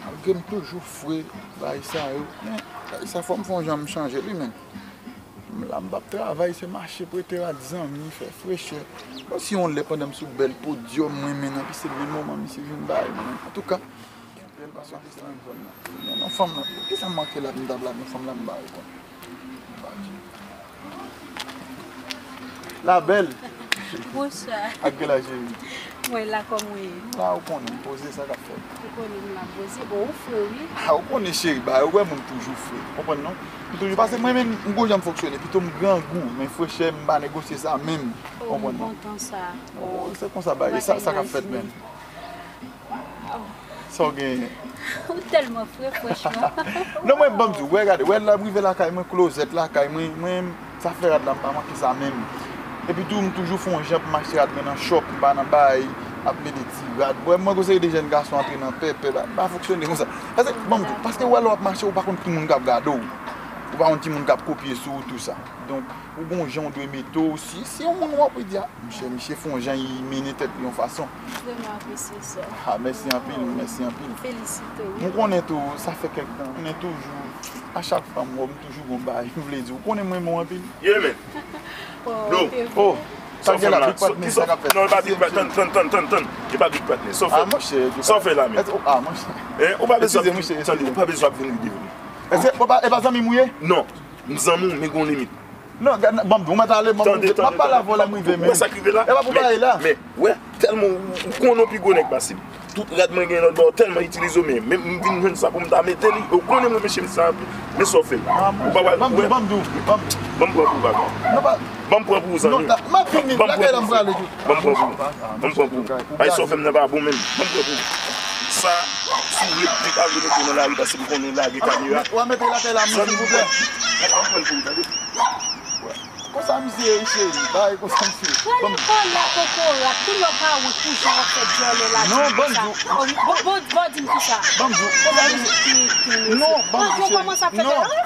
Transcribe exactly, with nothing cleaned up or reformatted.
Malgre m toujou fre, bagay sa yo, men bagay sa fò m fè yon jan m chanje li, men. M la, m p ap travay, se mache, prete rad zanmi, fè frechè. Bon, si yon lè pandan m sou bèl podyòm, mwen menm, epi se menm moman misye vin bay mwen. Antouka, bèl paske se nan zòn nan. Men non, fanm nan, kisa m manke la, m t ap la, non, fanm nan m ba yo konn. La bèl. Bonswa. Ak kèl aj, cheri? Mwen la kòm mwen ye. La, ou konnen, poze sa k ap fèt. Ou konnen m la poze. Bon, ou fre, wi. A, ou konnen, cheri, ba, ou wè moun toujou fre. Konprann, non? M toujou, paske mwen menm, m gon jan m fonksyone. Pito m grangou, men frechè, m pa negosye sa menm. Oh, konprann, non? Bon tan sa. Oh, se konsa, ba, e sa, sa k ap fèt menm. Sa w genyen? Ou tèlman fre, franchman. Non, mwen, ban m di w, wè, gade, wè, l ap rive lakay mwen, klozèt lakay mwen, mwen, sa fè rad la, m pa manke sa menm. Epi tou, m toujou fè yon jan pou m achte rad mwen nan shop, m pa nan bay, ap mete ti rad. Bon, mwen, gon seri de jèn gason antre nan pèpè, ba, m pa fonksyone konsa. Paske, ban m di w, paske wè, lè w ap mache, ou pa konn ki moun k ap gade w. Ou pa konn ki moun k ap kopye sou ou, tou sa. Donk, ou gon jan w dwe mete w. Si, si yon moun wè w, pou di, a, monchè, misye fè yon jan, li mennen tèt li yon fason. M vrèman apresye sa. A, mèsi anpil, mèsi anpil. M felisite w, wi. M konnen tou, sa fè kèk tan. M konnen toujou, a chak fwa m wè w, m toujou gon bagay m vle di w. Ou konnen m renmen w anpil. Yeah, man. Oh, bro. Oh, sa gen la, big patnè, sa k ap fèt? Non, e pa big patnè, tann, tann, tann, tann, tann. E pa big patnè. Sa w fè? A, monchè, sa w fè la, men? A, monchè. Hein, ou pa bezwen ap vin, tande, ou pa bezwen ap vin ride vre. E pa, e pa zanmi m ou ye? Non, m zanmi w, men gon limit. Non, gad, ban m di w, ou mèt ale, ban m di w, m ap pale avè w lè m rive, men. Ou wè sa k rive la? E pa pou bagay la. Men, men, wè, tèlman ou, ou konnen w pi gwo nèg pase m. Tout rad mwen gen lòt bò, tèlman itilize w, men, men m vin jwenn sa pou m ta mete li. Ou konnen mwen, mesye, m sa anpil. Men sa w fè. Ou pa pral, ban m di w, ban m di w, ban m. Ban m pran pou ou, papa. Non, pa. Ban m pran pou ou, zanmi. Non, m ap vini, lakay la m prale tou. Ban m pran pou ou. Ban m pran pou ou. Ay, sa w fè m nan pa bon menm. Ban m pran pou ou. Sa, si w vle, m te ka vle mete w nan lari, paske m konnen w lage kamera. W a mete l atè la, silvouplè. Ban m pran pou ou, tande. Konsa misye ye, cheri, bay konsa misye. Pran nan kòlè kokorat, tout lè w pa wont pou jan w ap fè djòlè la. Non, ban m di w. Bon, bon, bon, di m kisa. Ban m di w. Konsa misye. Non, ban m di w, cheri. Kòmanse ap fè djòlè. Non.